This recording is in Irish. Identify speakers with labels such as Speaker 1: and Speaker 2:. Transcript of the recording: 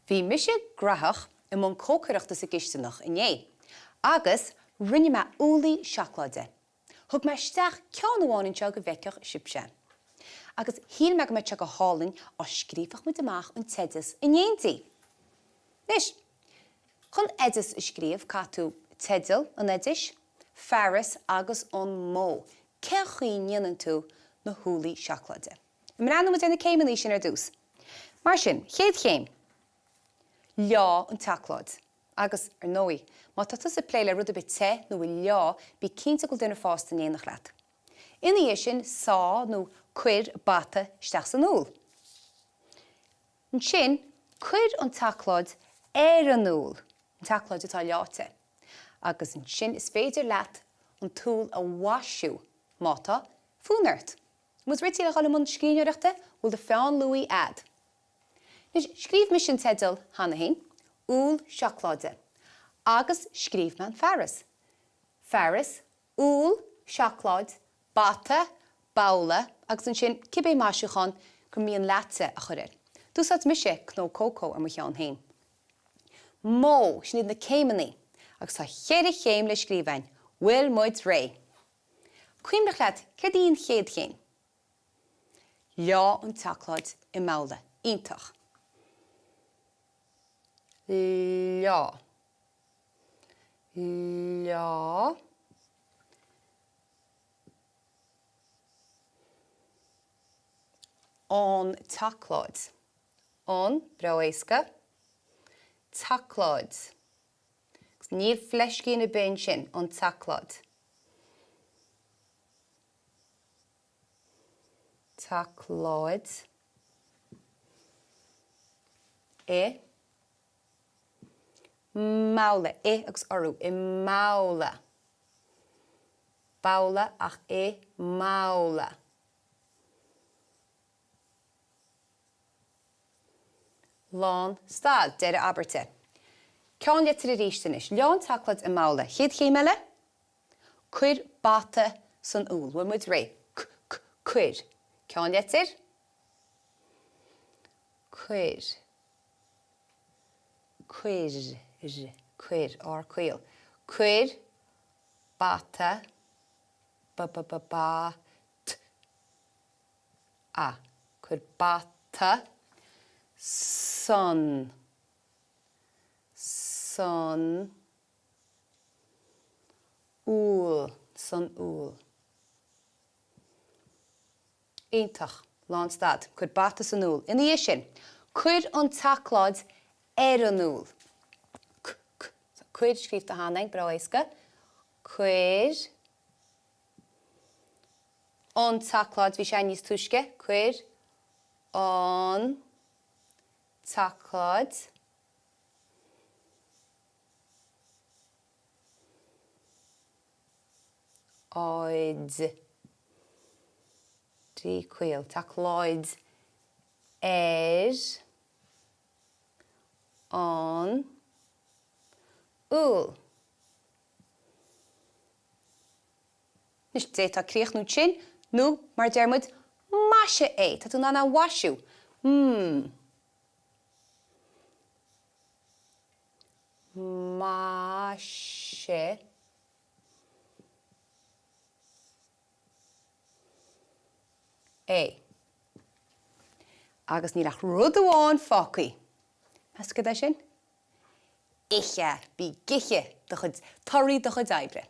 Speaker 1: Bhí mise graitheach i mbun cócaireachta sa gcisteanach inné agus rinne mé úllaí seacláide. Thug mé isteach ceann amháin anseo go bhfeicfeadh sibhse. Agus shíl mé go mbeadh sé go hálainn á scríobhfadh muid amach an t-oideas in éindí. Anois, chun oideas a scríobh caithfidh tú teideal an oidis, fearas agus an modh, cén chaoi ndéanann tú na húllaí seacláide. An mbreathnóidh muid ar na céimeanna sin ar dtús? Mar sin, chéad chéim, leá an tseacláid. Agus, ar ndóigh, má tá tusa ag plé le rud ar bith te nó ag leá, bí cinnte go bhfuil duine fásta in éineacht leat. Ina dhiaidh sin, sá nó cuir bata isteach san úll. Ansin, cuir an tseacláid ar an úll, an tseacláid atá leáite. Agus ansin is féidir leat an t-úll a mhaisiú, má tá fonn ort. Muid réitithe le dhul i mbun scríbhneoireachta? Bhfuil do pheann luaí a'd? Anois, scríobh mise an teideal cheana féin, Úll Seacláide, agus scríobh mé an fearas. Fearas, úll, seacláid, bata, babhla agus ansin cibé maisiúchán gur mian leatsa a chur air. D'úsáid mise cnó cócó ar mo cheann féin. Modh, sin iad na céimeanna. Agus tá cheithre chéim le scríobh a'inn. Bhfuil muid réidh? Cuimhnigh leat, céard í an chéad chéim? Leá an tseacláid i mbabhla. Iontach. Leá. Leá. An tseacláid. An, breá éasca. Tseacláid. Agus níl fleiscín ar bith ansin, an tseacláid. Tseacláid. I mbabhla, i agus urú, i mbabhla. Babhla ach i mbabhla. Lán stad, deireadh abairte. Ceannlitir arís anois. Leá an tseacláid i mbabhla. Chéad chéim eile? Cuir bata san úll. Bhfuil muid réidh? C, c, cuir. Ceannlitir? Cuir. Cuir. R, cuir. R caol. Cuir bata, b, b, b, ba, t, a. Cuir bata san, san úll, san úll. Iontach. Lán stad. Cuir bata san úll. Ina dhiaidh sin, cuir an tseacláid ar an úll. C, c, cuir scríobhta cheana againn, breá éasca. Cuir. an tseacláid, bhí sé níos túisce, cuir an tseacláid áid, D caol, tseacláid ar an úll. Anois, d'fhéadfá críochnú ansin, nó, mar a deir muid, maisigh é! Tá tú in ann é a mhaisiú. M. Maisigh é. Agus níl ach rud amháin fágtha. Meas tú céard é sin? Ithe! Bí ag ithe do chuid torthaí do chuid oibre.